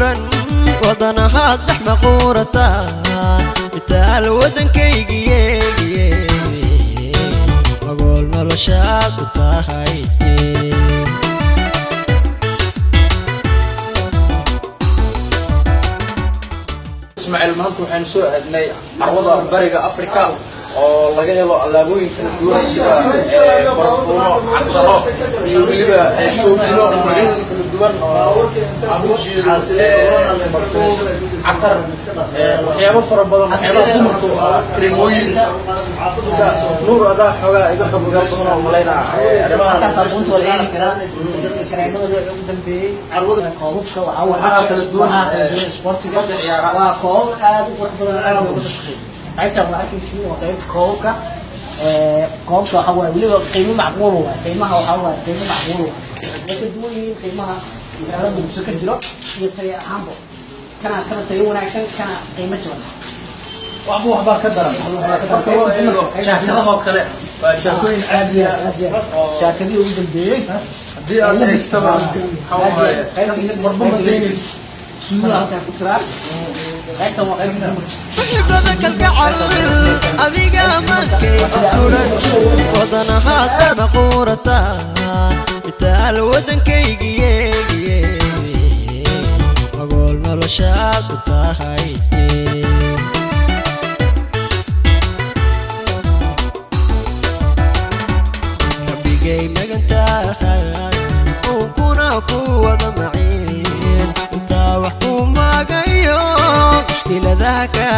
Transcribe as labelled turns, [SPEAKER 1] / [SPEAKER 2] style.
[SPEAKER 1] Suran wadanahaad dhex maquurataa, mitaal waddankaygiyeegiye, magool noloshaad u tahay.
[SPEAKER 2] Ismaaciil, maanta waxaynu soo aadnay carwada Bariga Africa oo laga helo alaabooyin kala duwan sida barafuuno, casaro iyo weliba shoobino noocyadooda kala duwan oo aan u jeedo, barfuun, catar, waxyaabo fara badan, waxyaabaha dumarku, kareemooyin. Nuur, adaa xoogaa iga xog ogaal badan oo malaynaa arrimahan.
[SPEAKER 3] Saabuunta waa la heli karaa, kareemada nooca ugu dambeeyey, koobabka waxaa
[SPEAKER 2] Waxaa kala duwan,
[SPEAKER 3] waxaa kala duwan isboortiga.
[SPEAKER 2] Kubadda ciyaara.
[SPEAKER 3] Waa koobab aad u qurux badan, aad looga shaqeeyay. Qaybtan waa arkaysiin, waa qaybta koobabka. Koobabka waxaa waaye weliba qiimo macquul waay. Qiimaha waxaa waaye qiimo macquul waay, way ka duwan yihiin qiimaha magaalada Muqdisho ka jiro iyo tayo ahaanba. Kana tayo wanaagsan, kana qiimo jaban.
[SPEAKER 2] Waxba waxbaa ka daran marka loo eego jaakadahoo kale, waa jaakooyin caadi ah.
[SPEAKER 3] Aad iyo aad, jaakadihii ugu dambeeyey.
[SPEAKER 2] Haddii aad eegtaba, waxaa waaye marba ma daynayso.
[SPEAKER 3] Suuda halkaa ku jiraan. Qaybtan waa qaybta dumarka.
[SPEAKER 1] Muxibada kalgacal adiga maankayga suran, wadanahaad dhex maquurataa, mitaal waddankaygiyeegiye, magool noloshaad u tahay. Rabbigay magantahay unkuna ku wada maciin, intaa wax ku magayo mushkiladaha ka